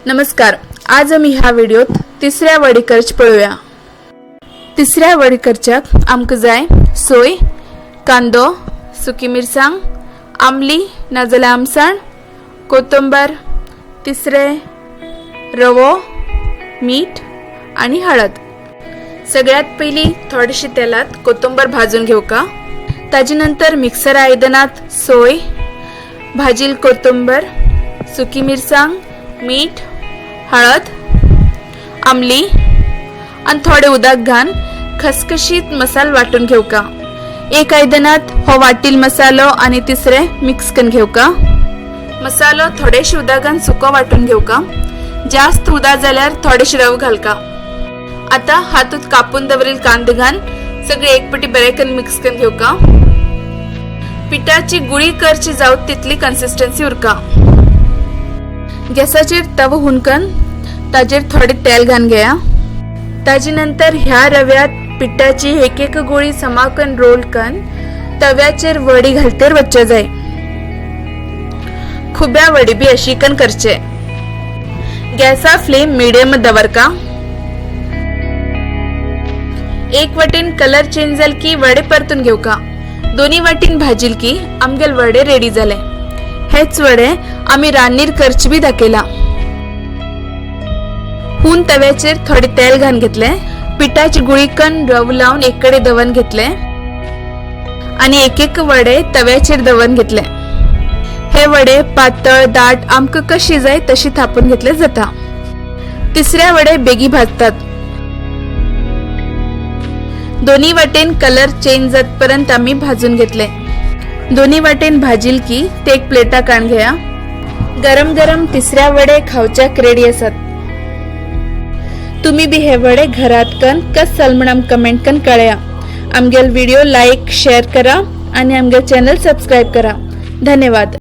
नमस्कार, आज आमी ह्या व्हिडियोत तिसऱ्या वडी करच पळोवया. तिसऱ्या वडी करच्याक आमकां जाय सोय, कांदो, सुकी मिरसांग, आमली नाजाल्यार आमसाण, कोथंबर, तिसरे रवो, मीठ आनी हळद. सगळ्यात पयलीं थोडेशे तेलात कोथंबर भाजून घेवका. ताजे नंतर मिक्सर आयदनात सोय, भाजील कोथंबर, सुकी मिरसांग, मीठ, हळद, आमली आनी थोडे उदक घालून खसखशीत मसाल वांटून घेवका. एक आयदनात हो वाटील मसालो आनी तिसरे मिक्स करून घेवका. मसालो थोडेशे उदकान सुको वांटून घेवका. जास्त उदक जाल्यार थोडेशे रव घालका. आता हातूत कापून दवरील कांदे घालून सगळे एक पटी बरे करून मिक्स करून घेवका. पिठाची गुळी करची जावत तितली कन्सिस्टन्सी उरका. गॅसाचेर तवो हुनकन ताजेर थोडे तेल घालून घेया. ताजे नंतर ह्या रव्यात पिठाची एक एक गोळी समाकन रोल कन तव्याचेर वडी घालतेर वच्चे जाय. खुब्या वडी बी अशी कन करचे. गॅसा फ्लेम मिडियम दवरका. एक वटेन कलर चेंज जाल की वडे परतून घेवका. दोन्ही वाटीन भाजील की आमगेल वडे रेडी जाले. हेच वडे आमी रान्नीर करचे बी दाखयला. हून तव्याचेर थोडे तेल घालून घेतले. पिठाची गुळी कन रव लावन एक कडेन दवरून घेतले आनी एक एक वडे तव्याचेर दवरून घेतले. हे वडे पातळ दाट आमकां कशी जाय तशी थापून घेतले जाता. तिसऱ्या वडे बेगी भाजतात. दोन्ही वाटेन कलर चेंज जातपर्यंत आमी भाजून घेतले. दोन्ही वाटेन भाजील की ते एक प्लेटा काण घेया. गरम गरम तिसऱ्या वडे खावच्याक रेडी आसात. तुम्ही बी हे वडे घरात कन कस जाल म्हण आमकां कमेंट कन कळया. आमगेल व्हिडिओ लाईक, शेअर करा आणि आमगेल चॅनल सबस्क्राईब करा. धन्यवाद.